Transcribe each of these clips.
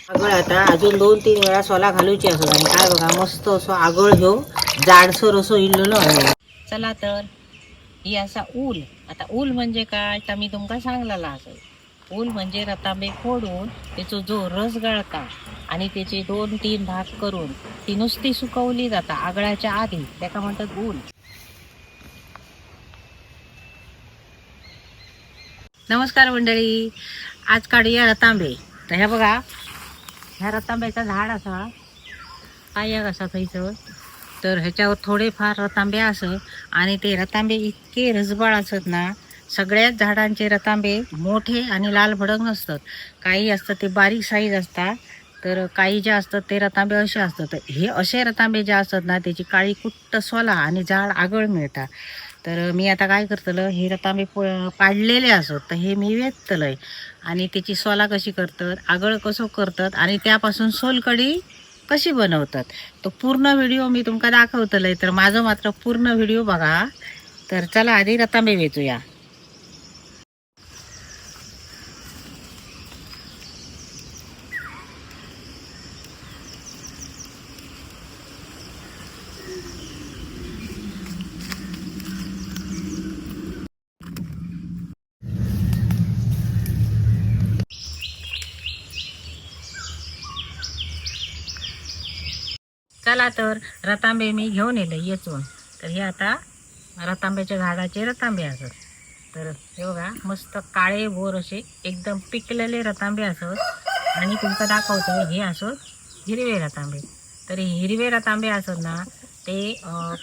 आगळ आता अजून 2-3 वेळा सोला घालूची असत. आणि काय बघा मस्त असो आगळ ह्यो जाडसर असो इल्लेलो आहे. चला तर ही असा ऊल. आता ऊल म्हणजे काय तर मी तुमका सांगलेला असं. ऊल म्हणजे रतांबे फोडून त्याचो जो रस गळता आणि त्याचे 2-3 भाग करून ती नुसती सुकवली जाता आगळाच्या आधी, त्याका म्हणतात ऊल. नमस्कार मंडळी, आज काढूया रतांबे. तर ह्या बघा, ह्या रतांब्याचा झाड असा काय असा थंयसर. तर ह्याच्यावर थोडेफार रतांबे असत आणि ते रतांबे इतके रसबाळ असत ना. सगळ्याच झाडांचे रतांबे मोठे आणि लाल भडक नसतात, काही असतात ते बारीक साईज असतात, तर काही जे असतात ते रतांबे असे असतात. तर हे असे रतांबे जे असतात ना त्याची काळी कुट्ट सोला आणि झाड आगळ मिळतात. तर मी आता काय करतलं, हे रतांबे पाडलेले असत तर हे मी वेचतलंय आणि त्याची सोला कशी करतात, आगळ कसं करतात आणि त्यापासून सोलकढी कशी बनवतात तो पूर्ण व्हिडिओ मी तुमका दाखवतलंय. तर माझं मात्र पूर्ण व्हिडिओ बघा. तर चला आधी रतांबे वेचूया. चला तर रतांबे मी घेऊन येले येचून. तर हे आता रतांब्याच्या झाडाचे रतांबे असत. तर हे बघा मस्त काळे बोर असे एकदम पिकलेले रतांबे असत. आणि तुमका दाखवतो हे असत हिरवे रतांबे. तर हे हिरवे रतांबे असत ना ते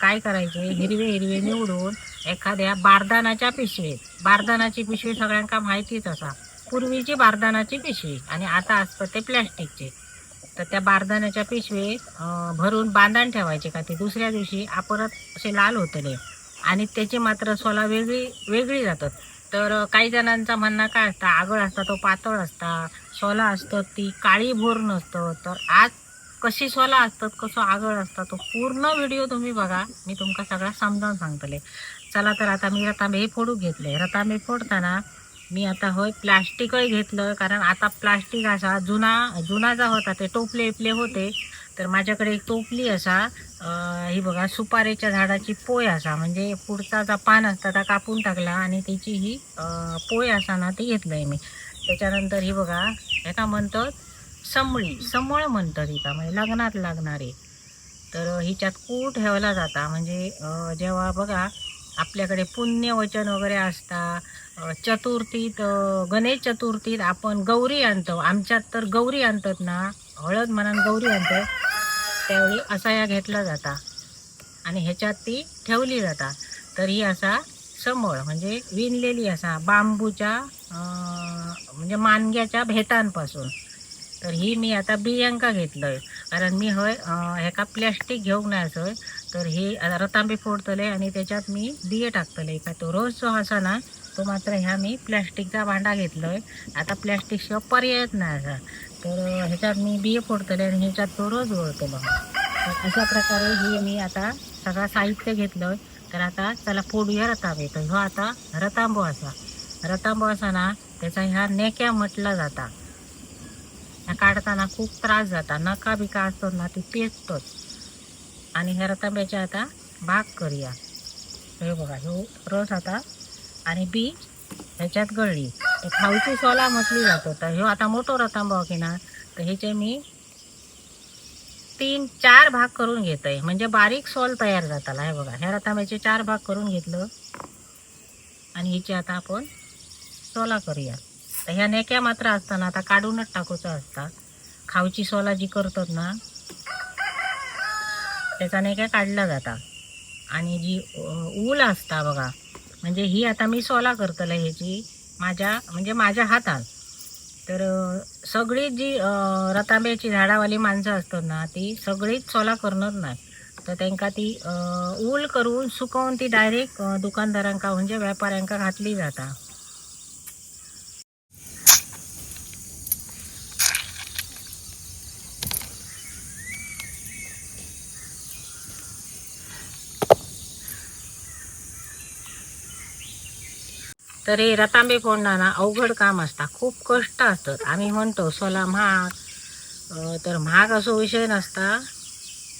काय करायचे, हिरवे हिरवे निवडून एखाद्या बारदानाच्या पिशवीत, बारदानाची पिशवी सगळ्यांका माहितीच असा, पूर्वीची बारदानाची पिशवी आणि आता असतं ते प्लॅस्टिकचे. तर त्या बारदानाच्या पिशवीत भरून बांधण ठेवायचे का ते दुसऱ्या दिवशी परत असे लाल होतले आणि त्याची मात्र सोला वेगळी वेगळी जातात. तर काही जणांचा म्हणणं काय असतं, आगळ असता तो पातळ असता, सोला असतं ती काळी भोर नसतं. तर आज कशी सोला असतात कसं आगळ असतं तो पूर्ण व्हिडिओ तुम्ही बघा, मी तुमका सगळा समजावून सांगतले. चला तर आता मी रतांबे हे फोडू घेतले. रतांबे फोडताना मी आता होय प्लास्टिकही घेतलं, कारण आता प्लास्टिक असा जुना जुना जा होता ते टोपले इपले होते. तर माझ्याकडे एक टोपली असा ही बघा सुपारीच्या झाडाची पोय असा, म्हणजे पुढचा जा पान असता ता कापून टाकला आणि त्याची ही पोय असा ना ती घेतलंय मी. त्याच्यानंतर ही बघा ह्याका म्हणतात समळी, समळ म्हणतात हिका, म्हणजे लग्नात लागणारी. तर हिच्यात कूट ठेवला जाता, म्हणजे जेव्हा बघा आपल्याकडे पुण्यवचन वगैरे असता, चतुर्थीत गणेश चतुर्थीत आपण गौरी आणतो, आमच्यात तर गौरी आणतात ना, हळद म्हणान गौरी आणतो, त्यावेळी असा या घेतला जाता आणि ह्याच्यात ती ठेवली जाता. तर ही असा समळ म्हणजे विणलेली असा बांबूच्या म्हणजे मानग्याच्या भेतांपासून. तर ही मी आता बियांका घेतलंय, कारण मी हय ह्याका प्लॅस्टिक घेऊंक नाही असं. तर हे रतांबे फोडतले आणि त्याच्यात मी बिये टाकतले का तो रोज जो असा ना तो मात्र ह्या मी प्लॅस्टिकचा भांडा घेतलोय. आता प्लॅस्टिक शिवाय पर्यायच नाही असा. तर ह्याच्यात मी बिये फोडतले आणि ह्याच्यात तो रोज वळतलो. तर अशा प्रकारे हे मी आता सगळं साहित्य घेतलं. तर आता चला फोडूया रतांबे. तर ह्यो आता रतांबो असा, रतांबो असा ना त्याचा ह्या नेक्या म्हटला जाता. ह्या काढताना खूप त्रास जाता, नका बिका असतो ना ती पेटतोच. आणि ह्या रतांब्याचे आता भाग करूया. हे बघा ह्यो रस आता आणि बी ह्याच्यात गळली तर खाऊची सोला म्हटली जातो. तर ह्यो आता मोठो रतांबो की ना, तर ह्याचे मी 3-4 भाग करून घेतोय, म्हणजे बारीक सोल तयार जाताला. हे बघा ह्या रतांब्याचे 4 भाग करून घेतलं आणि हिचे आता आपण सोला करूया. तर ह्या नेक्या मात्र असताना आता काढूनच टाकूचा असता. खाऊची सोला जी करतात ना त्याचा नेक्या काढला जाता. आणि जी ऊल असता बघा, म्हणजे ही आता मी सोला करतले ह्याची माझ्या म्हणजे माझ्या हातात. तर सगळी जी रतांब्याची झाडावाली माणसं असतात ना ती सगळीच सोला करणार नाही, तर त्यांका ती ऊल करून सुकवून ती डायरेक्ट दुकानदारांका म्हणजे व्यापाऱ्यांका घातली जाता. तर हे रतांबे फोडणं ना अवघड काम असता, खूप कष्ट असतात. आम्ही म्हणतो सोला महाग, तर महाग असो विषय नसता,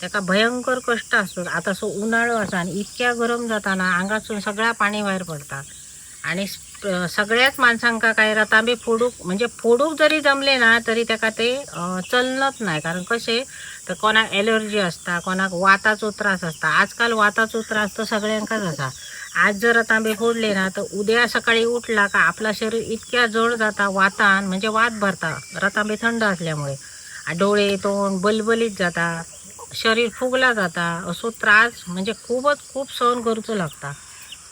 ताका भयंकर कष्ट असतात. आता असो उन्हाळो आसा आनी इतक्या गरम जाता ना, आंगातसून सगळ्या पाणी भायर पडता. आणि सगळ्याच माणसांका काय रतांबे फोडूक म्हणजे फोडूक जरी जमले ना तरी ताका ते चलनच नाही. कारण कशें तर कोणाक एलर्जी असता, कोणाक वाताचो त्रास असता. आजकाल वाताचो त्रास तर सगळ्यांकाच आसा. आज जर रतांबे फोडले ना तर उद्या सकाळी उठला का आपला शरीर इतक्या जड जाता वातान, म्हणजे वात भरता रतांबे थंड असल्यामुळे. डोळे तोंड बलबलीत जाता, शरीर फुगला जाता. असो त्रास म्हणजे खूपच खूप सहन करूचो लागता.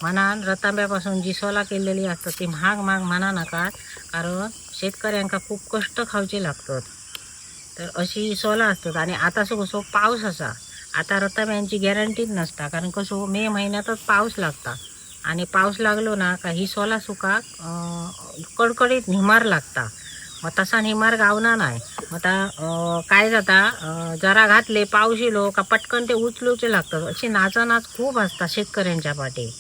म्हणान रतांब्यापासून जी सोला केलेली असतात ती महाग महाग म्हणा नाका, कारण शेतकऱ्यांका खूप कष्ट खावचे लागतात. तर अशी सोला असतात. आणि आता असो कसो पाऊस असा, आता रतांब्यांची गॅरंटीच नसता. कारण कसो मे महिन्यातच पाऊस लागता आणि पाऊस लागलो ना का ही सोला सुकाक कडकडीत निमार लागता. मग तसा निमार गावना नाही. मग आता काय जाता, जरा घातले पाऊस येलो का पटकन ते उचलूचे लागतात. अशी नाचानाच खूप असता शेतकऱ्यांच्या पाठी.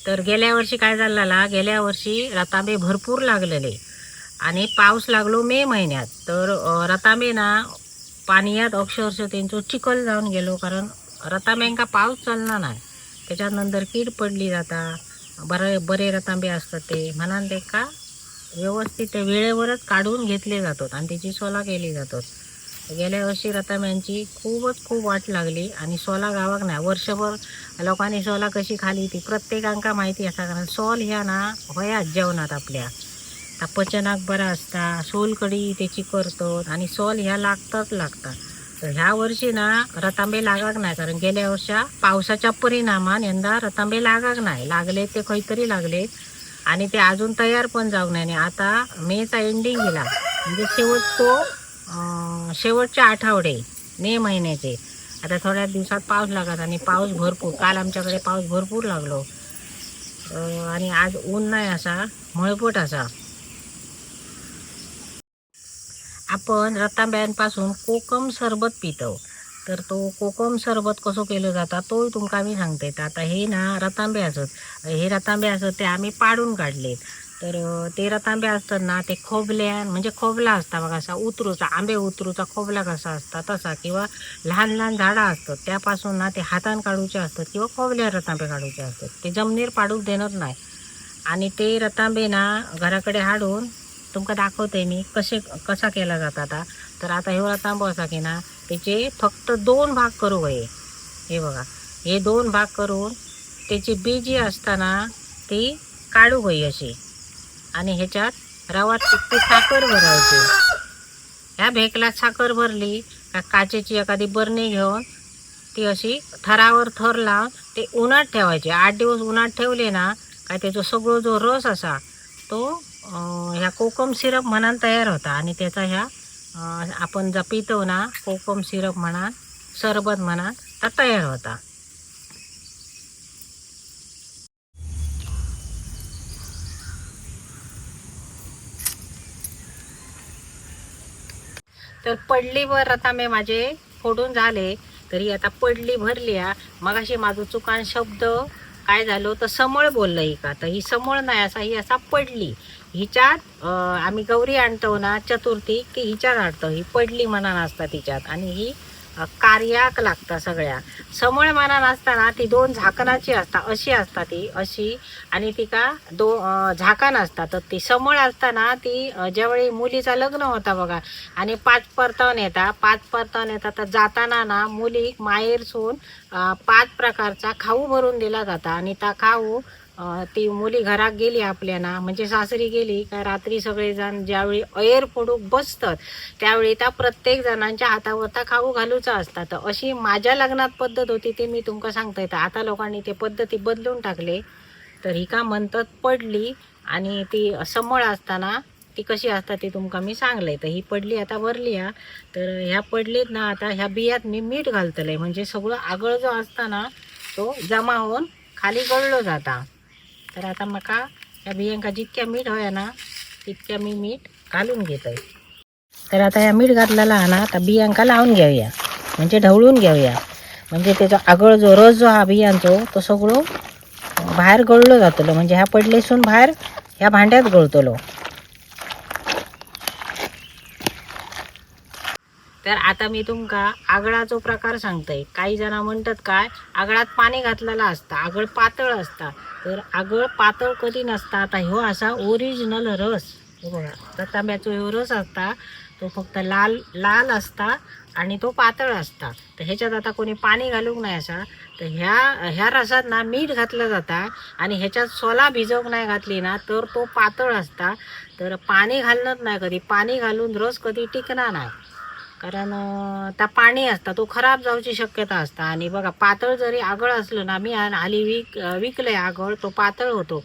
तर गेल्या वर्षी काय झालेला, गेल्या वर्षी रतांबे भरपूर लागलेले आणि पाऊस लागलो मे महिन्यात. तर रतांबे ना पाणयात अक्षरशः त्यांचो चिखल जाऊन गेलो, कारण रतांब्यांका पाऊस चलना नाही. त्याच्यानंतर कीड पडली जाता. बरे बरे रतांबे असतात ते, म्हणून ते का व्यवस्थित ते वेळेवरच काढून घेतले जातात आणि त्याची सोला केली जातात. गेल्या वर्षी रतांब्यांची खूपच खूप वाट लागली आणि सोला गावाक नाही. वर्षभर लोकांनी सोला कशी खाली ती प्रत्येकांका माहिती आसा. कारण सोल ह्या ना हयाच जेवणात आपल्या ता पचनाक बरा असता. सोलकढी त्याची करतात आणि सोल ह्या लागताच लागतात. तर ह्या वर्षी ना रतांबे लागाक नाही, कारण गेल्या वर्षा पावसाच्या परिणामान यंदा रतांबे लागाक नाही. लागले ते खंय तरी लागले आणि ते अजून तयार पण जाऊ नाही. आणि आता मेचा एंडिंग गेला, म्हणजे शेवटतो शेवटचे आठवडे मे महिन्याचे. आता थोड्या दिवसात पाऊस लागत आणि पाऊस भरपूर, काल आमच्याकडे पाऊस भरपूर लागलो. आणि आज ऊन नाही असा, मळपट असा. आपण रतांब्यांपासून कोकम सरबत पितो. तर तो कोकम सरबत कसो केलो जाता तोय तुमका मी सांगते. तर आता हे ना रतांबे असत, हे रतांबे असत ते आम्ही पाडून काढले. तर ते रतांबे असतात ना ते खोबल्यान म्हणजे खोबला असता बघा, असा उतरूचा आंबे उतरूचा खोबला कसा असता तसा, किंवा लहान लहान झाडां असतात त्यापासून ना ते हातान काढूचे असतात किंवा खोबल्यार रतांबे काढूचे असतात. ते जमनीर पाडूक देणार नाही. आणि ते रतांबे ना घराकडे हाडून तुमका दाखवते मी कसे कसा केला जाता आता. तर आता हे रतांबो असा की ना त्याचे फक्त 2 भाग करू हये. हे बघा, हे 2 भाग करून त्याची बी जी असताना ती काढू हवी अशी. आणि ह्याच्यात रवा ती साखर भरायची. ह्या भेकला साखर भरली का काचेची एखादी बरणी घेऊन ती अशी थरावर थर लावून ते उन्हात ठेवायचे. 8 दिवस उन्हात ठेवले ना काय त्याचो सगळो जो रस असा तो ह्या कोकम सिरप म्हणान तयार होता. आणि त्याचा ह्या आपण जा पितो ना कोकम सिरप म्हणा सरबत म्हणा तर तयार होता. तर पडलीवर रतांबे माझे फोडून झाले. तरी आता पडली भरली. मगाशी माझं चुकान शब्द काय झालो तर समळ बोललं ही का, तर ही समळ नाही असा, ही असा पडली. हिच्यात आम्ही गौरी आणतो ना चतुर्थी की हिच्यात आणतो, ही पडली म्हणा नसता तिच्यात. आणि ही कार्याक लागता सगळ्या. समळ म्हणा नसताना ती 2 झाकणाची असता, अशी असता ती अशी, आणि ती का झाकण असता. तर ती समळ असताना ती ज्यावेळी मुलीचा लग्न होता बघा आणि 5 परतावन येता, 5 परतावन येता तर जाताना ना मुली माहेरसून 5 प्रकारचा खाऊ भरून दिला जाता. आणि त्या खाऊ ती मुली घरात गेली आपल्या ना म्हणजे सासरी गेली का रात्री सगळेजण ज्यावेळी अहेर फोडूक बसतात त्यावेळी त्या प्रत्येक जणांच्या हातावर त्या खाऊ घालूचा असतात. तर अशी माझ्या लग्नात पद्धत होती ते मी तुमका सांगता येतं. आता लोकांनी ते पद्धती बदलून टाकले. तर ही का म्हणतात पडली आणि ती समळ असताना ती कशी असतात ते तुमका मी सांगले. तर ही पडली आता भरली हा. तर ह्या पडलीत ना आता ह्या बियात मी मीठ घालतले, म्हणजे सगळं आगळ जो असताना तो जमा होऊन खाली गळलो जाता. तर आता माका ह्या बियांका जितक्या मीठ हव्या ना तितक्या मी मीठ घालून घेतोय. तर आता ह्या मीठ घातलेला हा ना आता बियांका लावून घेऊया, म्हणजे ढवळून घेऊया, म्हणजे त्याचा आगळ जो रस जो हा बियांचो तो सगळो बाहेर गळलो जातलो, म्हणजे ह्या पडलेसून बाहेर ह्या भांड्यात गळतलो. तर आता मी तुमका आगळाचो प्रकार सांगतय. काही जण म्हणतात काय आगळात पाणी घातलेला असता, आगळ पातळ असता. तर आगळ पातळ कधी नसता. आता ह्यो असा ओरिजिनल रस, हे बघा रतांब्याचो ह्यो रस असता, तो फक्त लाल लाल असता आणि तो पातळ असता. तर ह्याच्यात आता कोणी पाणी घालूक नाही असा. तर ह्या ह्या रसात ना मीठ घातलं जाता आणि ह्याच्यात सोला भिजवूक नाही घातली ना तर तो पातळ असता. तर पाणी घालणंच नाही कधी, पाणी घालून रस कधी टिकणार नाही, कारण त्या पाणी असता तो खराब जाऊची शक्यता असता. आणि बघा पातळ जरी आगळ असलं ना, मी हाली विकलंय आगळ, तो पातळ होतो,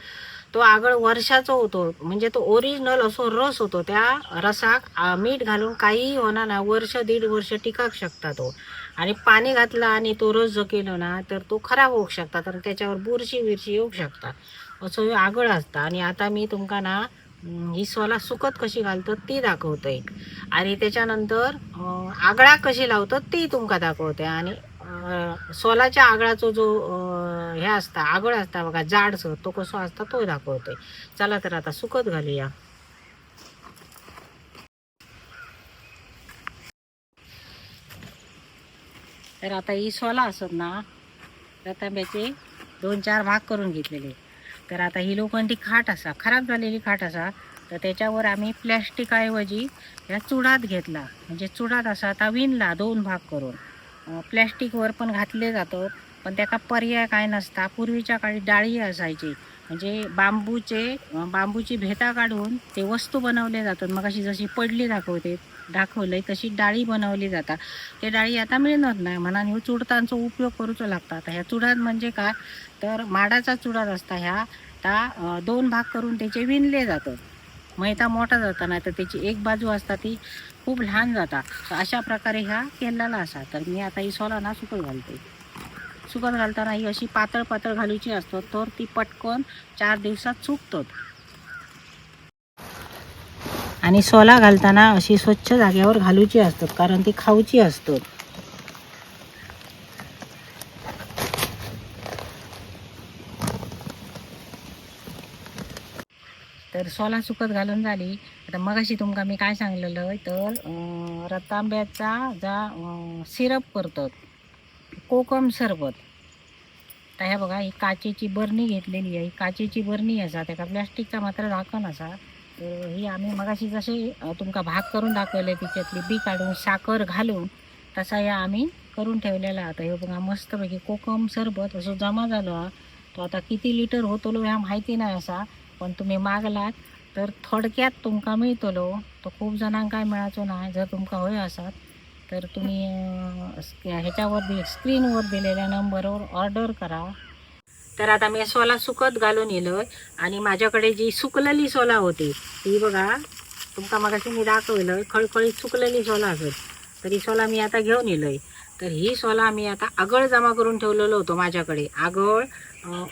तो आगळ वर्षाचो होतो, म्हणजे तो ओरिजिनल असो रस होतो. त्या रसाक मीठ घालून काहीही होणार ना, वर्ष दीड वर्ष टिकाक शकता तो. आणि पाणी घातला आणि तो रस जो केलो ना तर तो खराब होऊ शकता, तर त्याच्यावर बुरशी बिरशी येऊ शकता. असं ह्यो आगळ असता. आणि आता मी तुमका ना ही सोला सुकत कशी घालतो ती दाखवतोय, आणि त्याच्यानंतर आगळा कशी लावतो ती तुमका दाखवते. आणि सोलाच्या आगळाचो जो हे असता आगळ असता बघा जाडसर, तो कसो असता तो दाखवतोय. चला तर आता सुकत घालूया. तर आता ही सोला असत ना रतांब्याचे 2-4 भाग करून घेतलेले. तर आता ही लोखंडी खाट असा, खराब झालेली खाट असा, तर त्याच्यावर आम्ही प्लॅस्टिकऐवजी ह्या चुडात घेतला, म्हणजे चुडात असा आता विणला 2 भाग करून. प्लॅस्टिकवर पण घातले जातं, पण त्याका पर्याय काय नसता. पूर्वीच्या काळी डाळी असायची, म्हणजे बांबूची भेता काढून ते वस्तू बनवले जातात. मग अशी जशी पडली दाखवलंय तशी डाळी बनवली जातात. ते डाळी आता मिळणार नाही म्हणून ह्यो चुडतांचो उपयोग करूचो लागता. आता ह्या चुडात म्हणजे काय, तर माडाचा चुडात असता ह्या, ता 2 भाग करून त्याचे विणले जातात. मैता मोठा जाता, नाही तर त्याची एक बाजू असता ती खूप लहान जाता. तर अशा प्रकारे ह्या केलेला असा. तर मी आता ही सोला ना सुकत घालते. सुकत घालताना ही अशी पातळ पातळ घालूची असतो, तर ती पटकन 4 दिवसात सुकतात. आणि सोला घालताना अशी स्वच्छ जागेवर घालूची असतात, कारण ती खाऊची असतात. तर सोला सुकत घालून झाली. आता मगाशी तुमका मी काय सांगलेलं, तर रतांब्याचा जा सिरप करतात, कोकम सरबत. तर ह्या बघा ही काचेची बरणी घेतलेली आहे, ही काचेची बरणी असा, त्याका प्लॅस्टिकचा मात्र झाकण असा. तर ही आम्ही मगाशी जसे तुमका भाग करून दाखवले, तिच्यातली बी काढून साखर घालून तसा या आम्ही करून ठेवलेला. आता हे बघा मस्तपैकी कोकम सरबत असं जमा झालो हा. तो आता किती लिटर होतलो ह्या माहिती नाही असा, पण तुम्ही मागलात तर थोडक्यात तुमका मिळतलो. तो खूप जणांक काय मिळाचो ना. जर तुमका हय आसात तर तुम्ही ह्याच्यावर स्क्रीनवर दिलेल्या नंबरवर ऑर्डर करा. तर आता मी सोला सुकत घालून येलोय, आणि माझ्याकडे जी सुकलेली सोला होती ती बघा तुमका मगाशी मी दाखवलं, खळखळीत सुकलेली सोला असत, तर ही सोला मी आता घेऊन येलोय. तर ही सोला मी आता आगळ जमा करून ठेवलेलो होतो माझ्याकडे. आगळ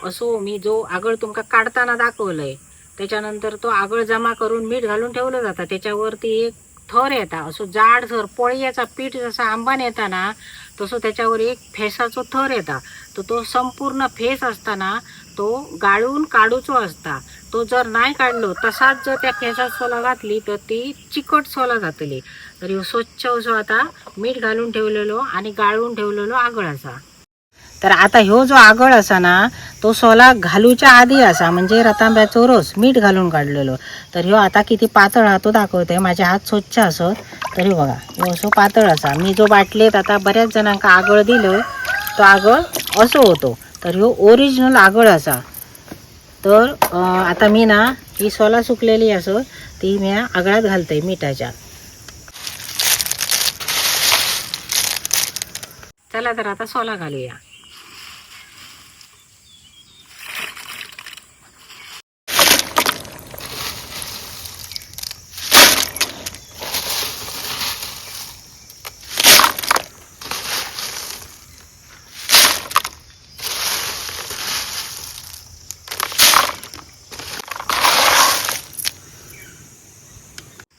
असो मी जो आगळ तुमका काढताना दाखवलंय, त्याच्यानंतर तो आगळ जमा करून मीठ घालून ठेवलं जातं. त्याच्यावरती एक थर येता, असो जाडसर पोळ्याचा पीठ जसा आंबान येता ना तसं त्याच्यावर एक फेसाचो थर येता. तर तो संपूर्ण फेस असताना तो गाळून काढूचो असता. तो जर नाही काढलो तसाच जर त्या फेसात सोला घातली तर ती चिकट सोला जातली. तर ह्यो स्वच्छ असो आता मीठ घालून ठेवलेलो आणि गाळून ठेवलेलो आगळ असा. तर आता ह्यो जो आगळ असा ना तो सोला घालूच्या आधी असा, म्हणजे रतांब्याचो रस मीठ घालून काढलेलो. तर ह्यो आता किती पातळ हा तो दाखवते, माझे हात स्वच्छ असत. तर ह्यो बघा ह्यो असो पातळ असा. मी जो बाटलेत आता बऱ्याच जणांका आगळ दिलं तो आगळ असो होतो. तर ह्यो ओरिजिनल आगळ असा. तर आता मी ना ही सोला सुकलेली असो ती मी आगळात घालते मिठाच्या. चला तर आता सोला घालूया.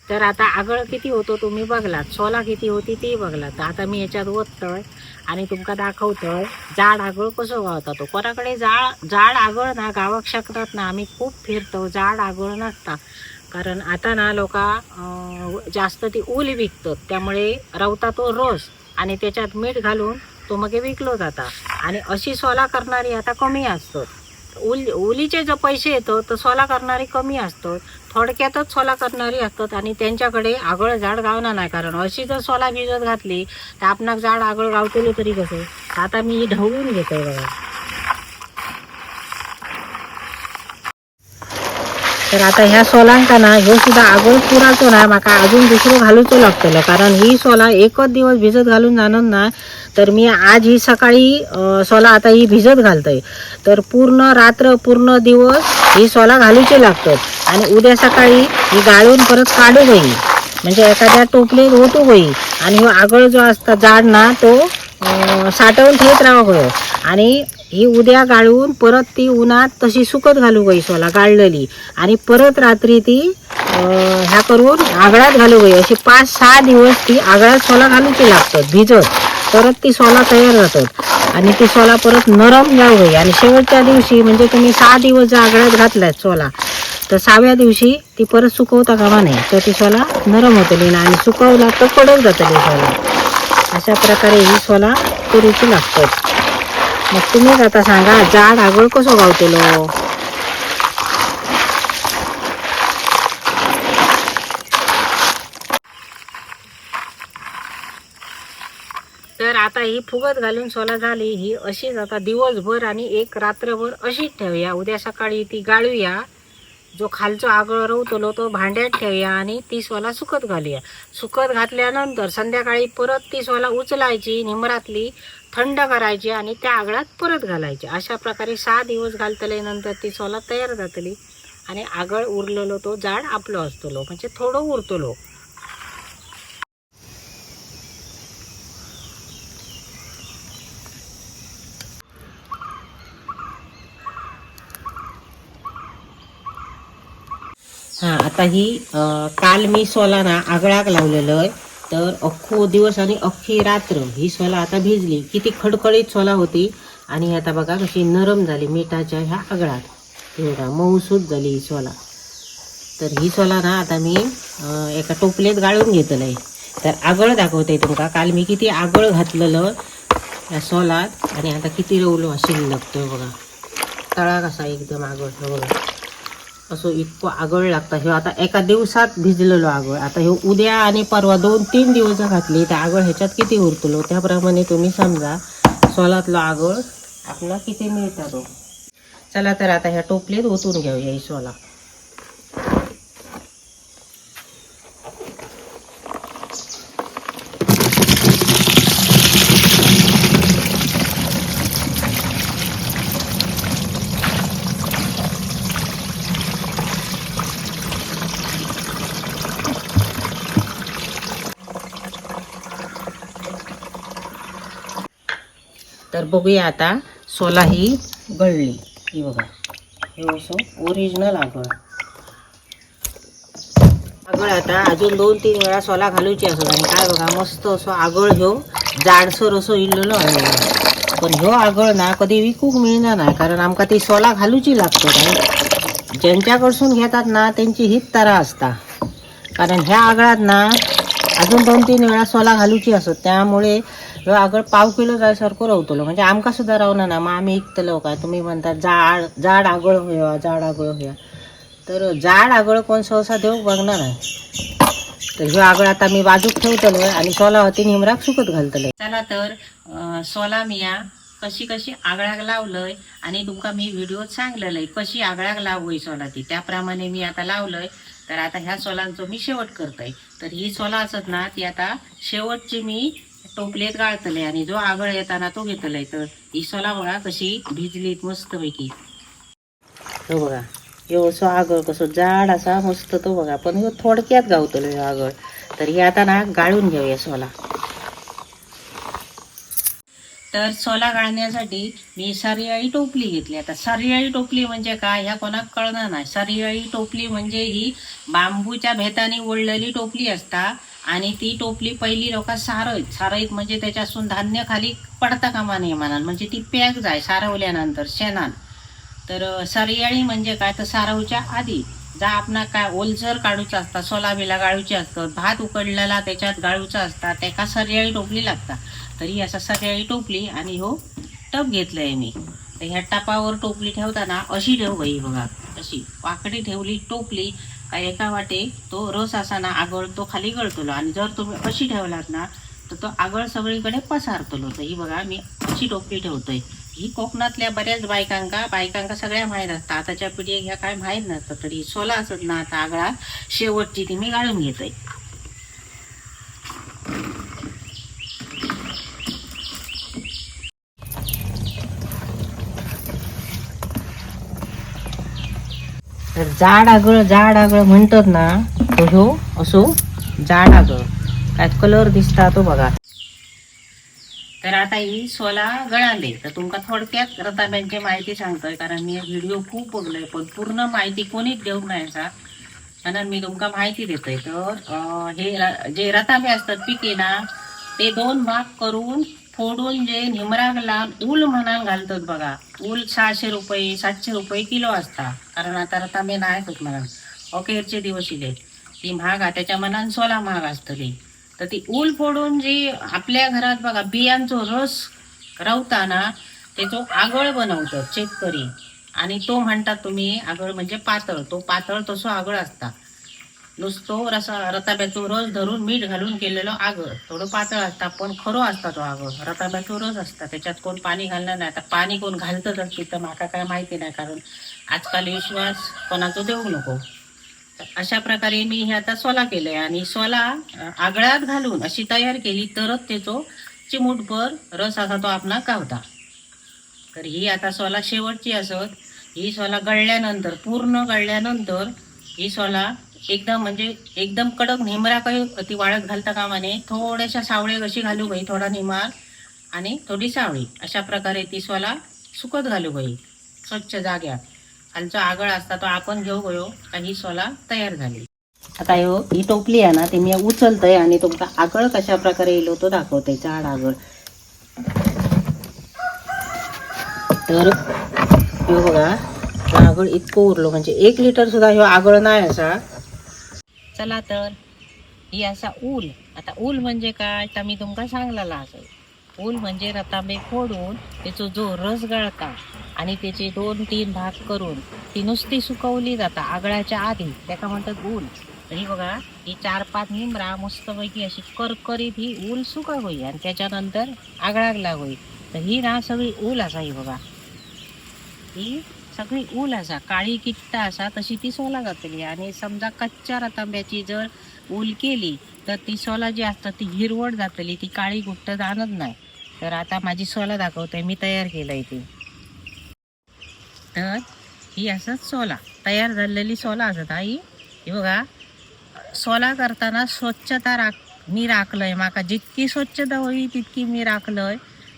तर आता आगळ किती होतो तुम्ही बघलात, सोला किती होती ती बघलात. तर आता मी याच्यात ओततोय आणि तुमका दाखवतोय जाड आगळ कसं गावता तो. कोणाकडे जाड जाड आगळ ना गावक शकतात ना, आम्ही खूप फिरतो जाड आगळ नसता, कारण आता ना लोक जास्त ती ऊल विकतात, त्यामुळे रवता तो रोस आणि त्याच्यात मीठ घालून तो मग विकलो जाता. आणि अशी सोला करणारी आता कमी असतात. उलीचे जो पैसे येतो तर सोला करणारी कमी असतात, थोडक्यातच सोला करणारी असतात आणि त्यांच्याकडे आगळ झाड गावणार नाही, कारण अशी जर सोला भिजत घातली तर आपणाक झाड आगळ गावतले तरी कसं. आता मी ही ढवळून घेतोय बघा. तर आता ह्या सोलांका ना ह्यो सुद्धा आगळ पुराचो ना, माका अजून दुसरं घालूचो लागतलो, कारण ही सोला एकच दिवस भिजत घालून जाणार ना. तर मी आज ही सकाळी सोला आता ही भिजत घालतोय, तर पूर्ण रात्र पूर्ण दिवस ही सोला घालूची लागतात आणि उद्या सकाळी ही गाळून परत काढू गई, म्हणजे एखाद्या टोपलीत ओतू गई आणि ह्यो आगळ जो असता जाड ना तो साठवून ठेवत राहावं गयो. आणि ही उद्या गाळून परत ती उन्हात तशी सुकत घालू गई सोला गाळलेली, आणि परत रात्री ती ह्या करून आगळात घालू गई. अशी 5-6 दिवस ती आगळात सोला घालूची लागतात भिजत, परत ती सोला तयार जातात आणि ती सोला परत नरम जाऊ गई. आणि शेवटच्या दिवशी म्हणजे तुम्ही 6 दिवस जर आगळात घातलात सोला तर 6व्या दिवशी ती परत सुकवता कामा नये, तर ती सोला नरम होतली ना, आणि सुकवला तर कडक जातली सोला. अशा प्रकारे ही सोला करूची लागतात. मग तुम्हीच आता सांगा जाड आगळ कसो गावतलो. तर आता ही फुगत घालून सोला झाली, ही अशीच आता दिवसभर आणि एक रात्रभर अशीच ठेवूया. उद्या सकाळी ती गाळूया, जो खालचो आगळ रवतलो तो भांड्यात ठेवूया आणि ती सोला सुकत घालूया. सुकत घातल्यानंतर संध्याकाळी परत ती सोला उचलायची, निमरातली थंड करायची आणि त्या आगळात परत घालायची. अशा प्रकारे 6 दिवस घालतले नंतर ती सोला तयार जातली आणि आगळ उरलेलो तो जाड आपलो असतलो, म्हणजे थोडं उरतलो. हां, आता ही काल मी सोला ना आगळाक लावलेलं आहे, तर अख्खो दिवस आणि अख्खी रात्र ही सोला आता भिजली. किती खडखडीत सोला होती आणि आता बघा कशी नरम झाली मिठाच्या ह्या आगळात. हे बघा मऊसूद झाली ही सोला. तर ही सोला ना आता मी एका टोपलेत गाळून घेतलं आहे. तर आगळ दाखवते तुमका, काल मी किती आगळ घातलेलं या सोलात आणि आता किती रवलो शिल्लक तो बघा. तळा कसा एकदम आगळ बघा, असं इतकं आगळ लागतं. हे आता एका दिवसात भिजलेलो आगळ, आता हे उद्या आणि परवा 2-3 दिवस घातली तर आगळ ह्याच्यात किती उरतलो, त्याप्रमाणे तुम्ही समजा सोलातलो आगळ आपला किती मिळता तो. चला तर आता ह्या टोपलीत ओतून घेऊया ही सोला. तर बघूया आता सोला ही गळली, ही बघा हे असं ओरिजिनल आगळ. आगळ आता अजून 2-3 वेळा सोला घालूची असत आणि काय बघा मस्त असो आगळ ह्यो जाडसर असो इल्लेलो आहे. पण ह्यो आगळ ना कधी विकूक मिळणार नाही, कारण आमका ती सोला घालूची लागतो. कारण ज्यांच्याकडसून घेतात ना त्यांची हीच तरा असता, कारण ह्या आगळात ना अजून 2-3 वेळा सोला घालूची असत, त्यामुळे ह्यो आगळ 1.5 किलो जायसारखं रवतलो. म्हणजे आमका सुद्धा रावना ना, मग आम्ही इकतलो काय. तुम्ही म्हणता जाड जाड आगळ होया जाड आगळ होया, तर जाड आगळ कोण सहसा देऊ बघणार आहे. तर ह्यो आगळ आता मी बाजूक ठेवतलो आणि सोला होती निमराक सुकत घालतले. चला तर सोला मी या कशी कशी आगळाक लावलंय आणि तुमका मी व्हिडिओत सांगलेलंय कशी आगळाक लावय सोला ती, त्याप्रमाणे मी आता लावलंय. तर आता ह्या सोलांचो मी शेवट करतोय. तर ही सोला असत ना ती आता शेवटची मी टोपलेत गाळतले आणि जो आगळ येताना तो घेतलाय. तर ही सोला बघा कशी भिजली मस्तपैकी. हो बघा ह्यो असो आगळ कसो जाड असा मस्त तो बघा, पण ह्यो थोडक्यात गावतलो ह्यो आगळ. तर ही आता ना गाळून घेऊया सोला. तर सोला गाळण्यासाठी मी सरियाळी टोपली घेतली. आता सरियाळी टोपली म्हणजे काय ह्या कोणाक कळणार नाही. सरियाळी टोपली म्हणजे ही बांबूच्या भेताने ओढलेली टोपली असता आणि ती टोपली पहिली लोक सारयत सारयत म्हणजे त्याच्यासून धान्य खाली पडता कामा नये म्हणाल, म्हणजे ती पॅक जाय सारवल्यानंतर शेणान. तर सरियाळी म्हणजे काय तर सारवच्या आधी जा आपणा काय ओलसर काढूचा असता, सोला बिला गाळूची असतात, भात उकडलेला त्याच्यात गाळूचा असता, त्याका सरियाळी टोपली लागता. तरी असा सरियाळी टोपली आणि हो टप घेतलंय मी. तर ह्या टपावर टोपली ठेवताना अशी ठेव बाई, बघा अशी वाकडी ठेवली टोपली का एका वाटे तो रस असा ना आगळ तो खाली गळतलो, आणि जर तुम्ही अशी ठेवलात ना तर तो आगळ सगळीकडे पसारतलो. तर ही बघा मी अशी टोपली ठेवतोय. ही कोकणातल्या बऱ्याच बायकांका बायकांका सगळ्या माहीत असतात, आताच्या पिढी ह्या काय माहीत नसतं. तरी सोला असत ना आता आगळा शेवटची ती मी गाळून घेतोय. तर जाड आगळ जाड आगळ म्हणतात ना तो ह्यो असो जाड आगळ, काय कलर दिसता तो बघा. तर आता ही सोला गळाले. तर तुमका थोडक्यात रताब्यांची माहिती सांगतोय, कारण मी व्हिडिओ खूप बघलोय पण पूर्ण माहिती कोणीच देऊ नाही असा, म्हणून मी तुमका माहिती देतोय. तर हे जे रताबे असतात पिके ना ते दोन भाग करून फोडून जे निमराग लावून ऊल म्हणान घालतात बघा. ऊल 600 रुपये 700 रुपये किलो असता, कारण आता रताबे नाही होत म्हणून अखेरचे दिवस इले ती महाग आहे, त्याच्या मनान सोला महाग असतली. तर ती ऊल फोडून जी आपल्या घरात बघा बियांचो रस रवताना त्याचो आगळ बनवतात शेतकरी, आणि तो म्हणतात तुम्ही आगळ म्हणजे पातळ, तो पातळ तसो आगळ असता. नुसतो रसा रताब्याचो रस धरून मीठ घालून केलेलो आगळ थोडं पातळ असता पण खरो असता तो आगळ, रताब्याचो रस असता, त्याच्यात कोण पाणी घालणार नाही. आता पाणी कोण घालतच असतील तर माका काय माहिती नाही, कारण आजकाल विश्वास कोणाचो देऊ नको. अशा प्रकारे मी हे आता सोला केलंय, आणि सोला आगळात घालून अशी तयार केली तरच त्याचो चिमूटभर रस असा तो आपला गावता. तर ही आता सोला शेवटची असत. ही सोला गळल्यानंतर पूर्ण गळल्यानंतर ही सोला एकदम म्हणजे एकदम कडक निमरा काही ती वाळत घालता कामा नये, थोड्याशा सावळे कशी घालू गई, थोडा निमार आणि थोडी सावळी, अशा प्रकारे ती सोला सुकत घालू गई स्वच्छ जाग्यात. खालचा आगळ असता तो आपण घेऊ गयो का ही सोला तयार झाली. आता ह्यो ही टोपली आहे ना ती मी उचलतोय आणि तुमका आगळ कशा प्रकारे येईल तो दाखवतोय, झाड आगळ. तर ह्यो बघा आगळ इतकं उरलो म्हणजे 1 लिटर सुद्धा ह्यो आगळ नाही असा. चला तर ही असा ऊल. आता ऊल म्हणजे काय तर मी तुमका सांगलेला असं. ऊल म्हणजे रतांबे फोडून त्याचो जो रस गळता आणि त्याचे 2-3 भाग करून ती नुसती सुकवली जाता आगळाच्या आधी, त्याका म्हणतात ऊल. तर ही बघा ही 4-5 निमरा मस्तपैकी अशी करकरीत ही ऊल सुका होई आणि त्याच्यानंतर आगळाक लागोई. तर ही ना सगळी ऊल असा, ही बघा ही सगळी ऊल असा काळी किट्टा असा तशी ती सोला जातली. आणि समजा कच्च्या रतांब्याची जर ऊल केली तर ती सोला जी असतात ती हिरवट जातली, ती काळी गुट्ट जाणत नाही. तर आता माझी सोला दाखवते मी तयार केलंय ती. तर ही असंच सोला तयार झालेली सोला असत आई. ही बघा सोला करताना स्वच्छता मी राखलंय, माका जितकी स्वच्छता होई तितकी मी राखलंय,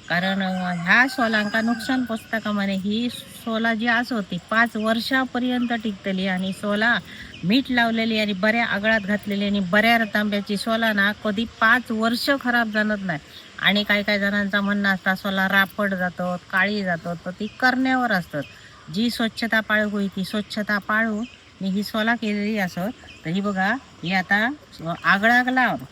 कारण ह्या सोलांका नुकसान पोचता का म्हणे. ही सोला जी असो ती 5 वर्षापर्यंत टिकतली. आणि सोला मीठ लावलेली आणि बऱ्या आगळात घातलेली आणि बऱ्या रतांब्याची सोला ना कधी 5 वर्ष खराब जाणत नाही. आणि काही काही जणांचा म्हणणं असता सोला रापट जातो काळी जातो, तर ती करण्यावर असतात. जी स्वच्छता पाळू होई ती स्वच्छता पाळून मी ही सोला केलेली असत. तर ही बघा ही आता आगळाक लावून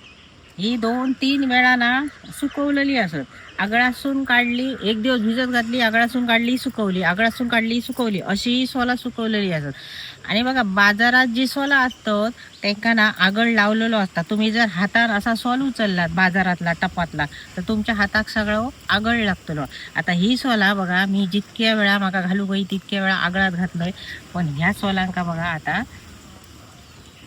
ही 2-3 वेळा ना सुकवलेली असत. आगळासून काढली, एक दिवस भिजत घातली, आगळासून काढली सुकवली, आगळासून काढली सुकवली, अशी ही सोला सुकवलेली असत. आणि बघा बाजारात जी सोला असतात त्यांना ना आगळ लावलेलो असता. तुम्ही जर हातात असा सोल उचललात बाजारातला टपातला तर तुमच्या हाताक सगळं आगळ लागतलो. आता ही सोला बघा मी जितक्या वेळा माका घालू गई तितक्या वेळा आगळात घातलोय, पण ह्या सोलांका बघा आता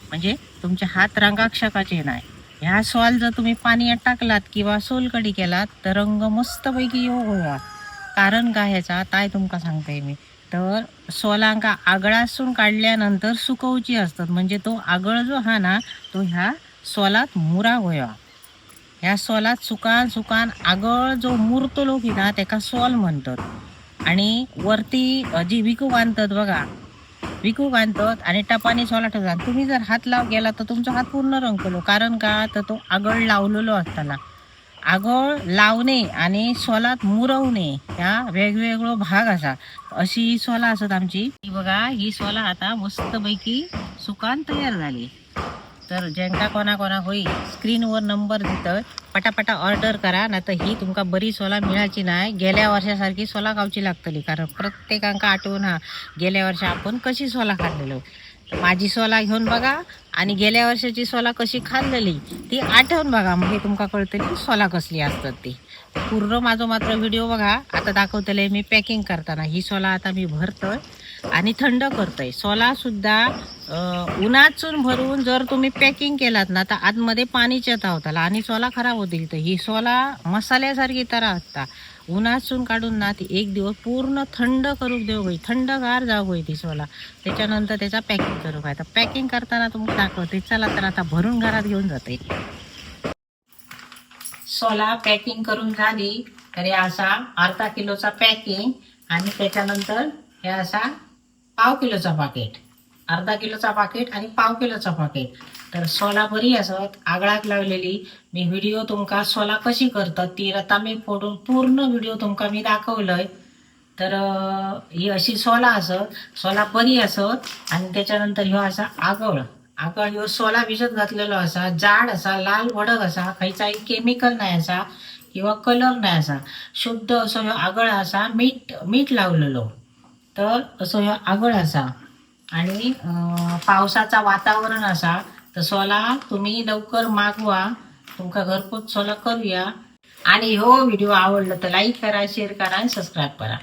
म्हणजे तुमच्या हात रंगाक शकाचे नाही. ह्या सोल जर तुम्ही पाण्यात टाकलात किंवा सोलकडी केलात तर रंग मस्तपैकी येऊ होया. कारण काय ह्याचा काय तुमका सांगते मी. तर सोलांका आगळासून काढल्यानंतर सुकवची असतात, म्हणजे तो आगळ जो हा ना तो ह्या सोलात मुरा होया. ह्या सोलात सुकान सुकान आगळ जो मुरतलो की ना तेका सोल म्हणतात. आणि वरती जी विकूक आणतात बघा, विकूक आणतात आणि टपानी सोला ठेवतात. तुम्ही जर हात लाव गेला तर तुमचा हात पूर्ण रंगलो, कारण का तर तो आगळ लावलेलो असताना. आगळ लावणे आणि सोलात मुरवणे ह्या वेगवेगळो भाग असा. अशी ही सोला असत आमची. ही बघा ही सोला आता मस्तपैकी सुकान तयार झाली. तर ज्यांका कोणा कोणा होई स्क्रीनवर नंबर दितं, पटापटा ऑर्डर करा, ना तर ही तुमका बरी सोला मिळाची नाही. गेल्या वर्षासारखी सोला खावची लागतली, कारण प्रत्येकांका आठवण हा गेल्या वर्षी आपण कशी सोला खाल्लेलो. तर माझी सोला घेऊन बघा आणि गेल्या वर्षाची सोला कशी खाल्लेली ती आठवून बघा, म्हणजे तुमका कळतली सोला कसली असतात ती. पूर्ण माझं मात्र व्हिडिओ बघा. आता दाखवतले मी पॅकिंग करताना. ही सोला आता मी भरतोय आणि थंड करतोय. सोलासुद्धा उन्हातून भरून जर तुम्ही पॅकिंग केलात ना तर आतमध्ये पाणी चेतावताला आणि सोला खराब होतील. तर ही सोला मसाल्यासारखी तरा असता. उन्हातून काढून ना ती एक दिवस पूर्ण थंड करूक देऊ गई, थंडगार जाऊ गई ती सोला. त्याच्यानंतर त्याचा पॅकिंग करू काय. तर पॅकिंग करताना तुम्हाला दाखवते. चला तर आता भरून घरात घेऊन जाते. सोला पॅकिंग करून झाली तरी असा अर्धा किलोचा पॅकिंग आणि त्याच्यानंतर हे असा पाव किलोचा पाकिट, अर्धा किलोचा पाकिट आणि पाव किलोचा पाकिट. तर सोला बरी असत आगळाक लावलेली. मी व्हिडिओ तुमका सोला कशी करतात ती रतामे फोडून पूर्ण व्हिडिओ तुमका मी दाखवलंय. तर ही अशी सोला असत, सोला बरी असत. आणि त्याच्यानंतर ह्यो असा आगळ, आगळ ह्यो सोला भिजत घातलेलो असा, जाड असा, लाल भडक असा, खंयचाही केमिकल नाही असा किंवा कलर नाही असा, शुद्ध असो ह्यो आगळ असा, मीठ मीठ लावलेलो. तर असो ह्यो आगळ असा. आणि पावसाचा वातावरण असा, तर सोला तुम्ही लवकर मागवा, तुमका घरपोच सोला करूया. आणि हो व्हिडिओ आवडला तर लाईक करा, शेअर करा आणि सबस्क्राईब करा.